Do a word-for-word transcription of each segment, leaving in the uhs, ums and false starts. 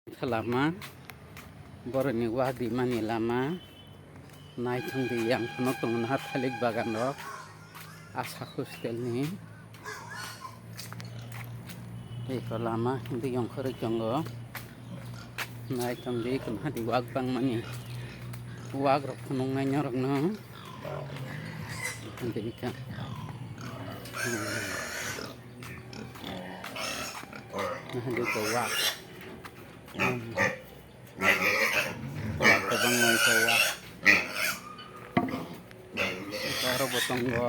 Lama, borokni wak rimani lama, naithok di yang phano tongo naha thalik bagan rok, Asha hostel ni. Eko lama hindi yongkhorwi tongo, naithok di eko naha di wak bangmani, wak rok phunuknai norokno. Hindi ka. Naha di eko wak. Wak kwbangma ito wak. Ito aro bo tongo.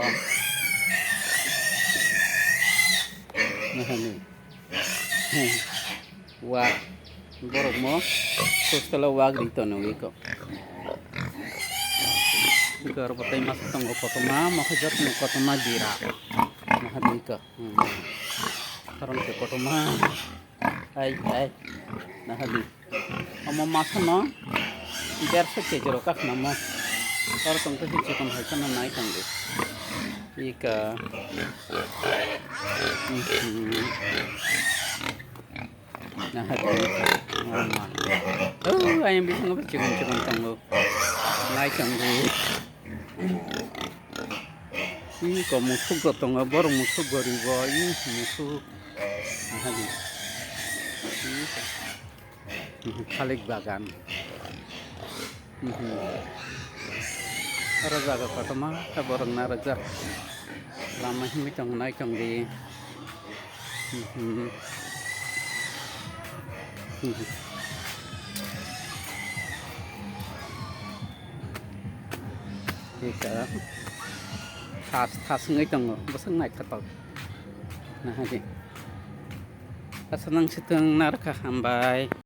Nahani. Wak. Borok mo hostel o wak ri tono iko. Iko aro bo tei masa tongo kotorma, mokhe jotno kotorma bira. Nahani iko. Hmm. Karon se kotorma. Ai, ai. Nahadi. Omo masano derso keji rok kakhnamo. Oro tongtho si chikon hai kheno nai tongdi. Ika. Mhm. Nahadi. Omo. Oh, ayang bisingo bo chikon chikon tongo. Nai tongdi. Ih, ko musuk go tongo, borok musuk go rigo, ih, musuk. Aha di. Ih. Thalik bagan. Mhm. Oro jaga kotorma khe borok narwkjak. Lama himwi tong nai tong di. Mhm. Mhm. Ika thas thas wngwi tongo, bwswk naithotok. Nahadi. Asa nang sitwng narwkha, hambai.